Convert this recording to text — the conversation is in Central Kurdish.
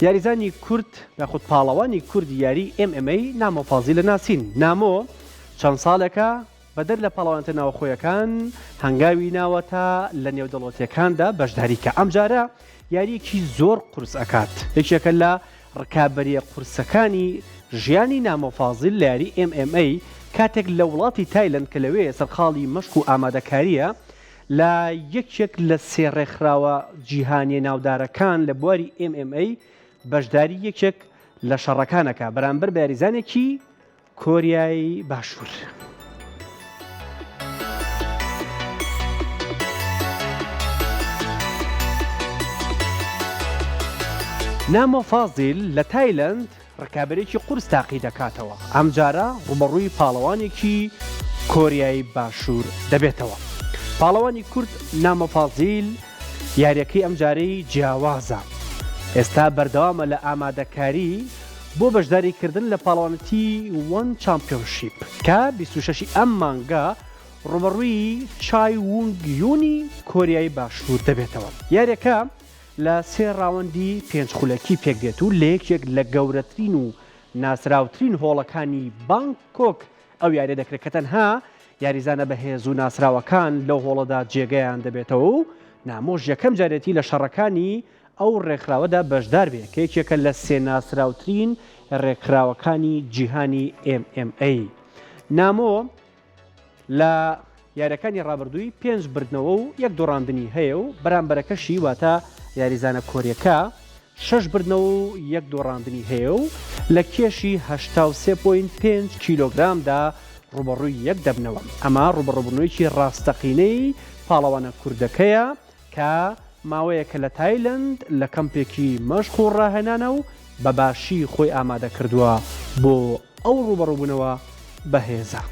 یاریزانی کورد یاخود پاڵەوانی کورد یاری MMA نامۆ فازیلە ناسین. نامۆ چەند ساڵێکە بەدەر لە پاڵەوانێتە ناوخۆیەکان هەنگاوی ناوە تا لە نێودەوڵەتیەکاندا بەشداری کە. ئەمجارە یاریەکی زۆر قورس ئەکات. یەکێکە لە ڕکابەریە قورسەکانی ژیانی نامۆ فازیل لە یاری MMA کاتێک لە وڵاتی تایلەند کە لەوێ سەرقاڵی مەشق و ئامادەکاریە لە یەکێک لە سێ ڕێکخراوە جیهانیە ناودارەکان لە بواری MMA بەشداری یەکێک لە شەڕەکان ئەکا بەرامبەر بە یاریزانێکی کۆریای باشوور. نامۆ فازیل لە تایلەند ڕکابەرێکی قورس تاقی دەکاتەوە، ئەمجارە ڕووبەڕووی پاڵەوانێکی کۆریای باشوور دەبێتەوە. پاڵەوانی کورد نامۆ فازیل یاریەکەی ئەمجارەی جیاوازە، ئێستا بەردەوامە لە ئامادەکاری بۆ بەشداریکردن لە پاڵەوانێتی وەن چامپیۆنشیپ کە 26 ی ئەم مانگە ڕووبەڕووی چای وونگ یونی کۆریای باشوور دەبێتەوە. یاریەکە لە سێ ڕاوەندی پێنج خولەکی پێکدێت و لە یەکێک لە گەورەترین و ناسراوترین هۆڵەکانی بانگکۆک ئەو یاریە دەکرێت کە تەنها یاریزانە بەهێز و ناسراوەکان لەو هۆڵەدا جێگەیان دەبێتەوە و نامۆش یەکەم جارێتی لە شەڕەکانی ئەو ڕێکخراوەدا بەشدار بێ کە یەکێکە لە سێ ناسراوترین ڕێکخراوەکانی جیهانی MMA. نامۆ لە یاریەکانی ڕابردووی پێنج بردنەوە و یەک دۆڕاندنی هەیە و بەرامبەرەکەشی واتە یاریزانە کۆریەکە شەش بردنەوە و یەک دۆڕاندنی هەیە و لە کێشی 83.5 کیلۆگرامدا ڕوبەڕووی یەک دەبنەوە. ئەمە ڕوبەڕوبوونەوەیەکی ڕاستەقینەی پاڵەوانە کوردەکەیە کە ماوەیەکە لە تایلەند لە کەمپێکی مەشق و ڕاهێنانە و بە باشی خۆی ئامادە کردووە بۆ ئەو ڕووبەڕووبوونەوە بەهێزە.